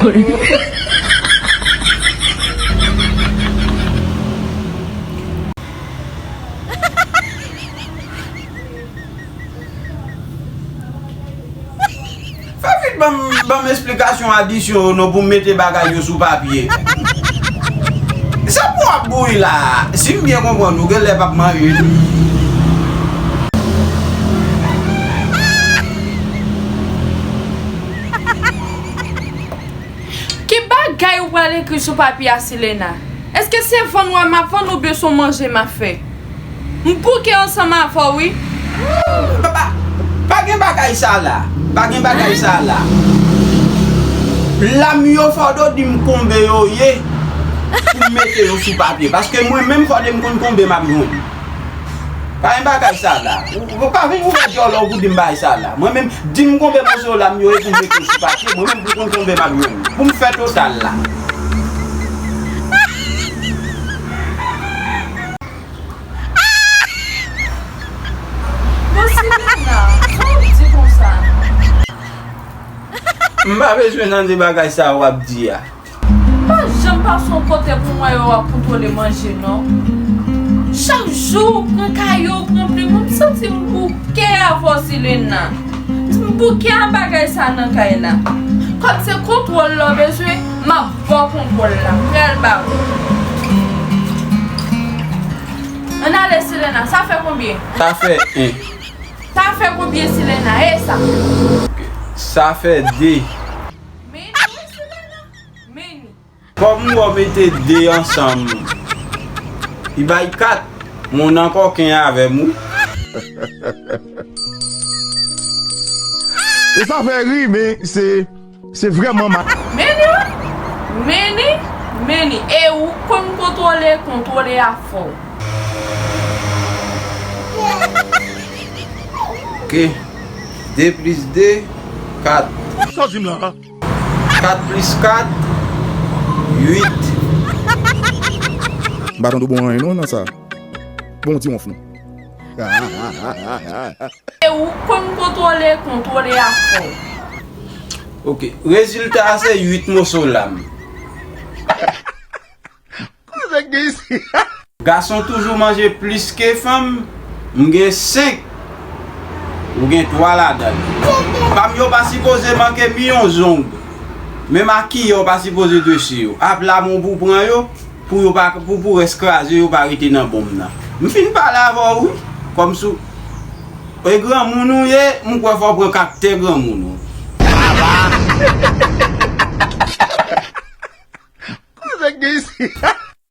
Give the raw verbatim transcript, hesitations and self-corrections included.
Fè vit ban m, ban m esplikasyon adisyon yo non pou m mete bagay yo sou papye. Sa pou w ap bouyi la a? Si m byen konprann, ou genlè p ap manje tou. Ki bagay ou pral ekri sou papye a, Silena? Èske se vann w a m ap vann oubyen se yon manje m ap fè? M bouke ansanm avè w, wi. Pa, pa, pa gen bagay sa la. Pa gen bagay sa la. Lam yo fò w di m konbe yo ye pou m mete yo sou papye. Paske mwen menm fò w di m konn konbe m ap jwenn. Pa gen bagay sa la. Ou, ou pa vin ouvè djòlè w pou di m bagay sa la. Mwen menm, di m konbe moso lam yo ye pou m mete yo sou papye. Mwen menm pou konn konbe m ap jwenn. Pou m fè total la. Bon, Silena, sa w ap di konsa? M pa bezwen tande bagay sa w ap di a. Pa janm pase yon kote pou m wè yo ap kontwole manje, non. Chak jou, ou pran kaye, ou pran plim, m santi m bouke avè w, Silena. M bouke a bagay sa nan kay la. Kòm se kontwòl la w bezwen, m ap ba w kontwòl la. M pral ba w. Ann ale, Silena, sa fè konbyen? Sa fè en. Sa fè konbyen, Silena? E sa? Sa fè de. Meni, wi, Silena. Meni. Kòm ou mete de ansanm, li bay kat. Moun an kòken avè m, wi. E sa fè ri, men se, se vrèman ma. Meni, wi. Meni, meni. E ou konn kontwole, kontwole a fò. Ok. De plis de, kat. Sa w di m la? Kat plis kat, uit. M pa tande w bon anyen non nan sa. Bon, ti wonf non. E ou konn kontwole, kontwole a fò. Ok, rezilta a se uit moso lam. Koze k gen isi? Gason toujou manje plis ke fanm. M gen senk. Ou gen twa ladan l. Pa m yo pa sipoze manke m yon zong. Menm a kiyè w pa sipoze dwese yo. Ap la men w pou pran yo, pou yo pa, pou, pou rès kraze yo pa rete nan bon m nan. M fin pale avè w, wi. Kòmsi w e granmoun ou ye, m kwè fò w pran kaktè granmoun ou. Koze k gen isi?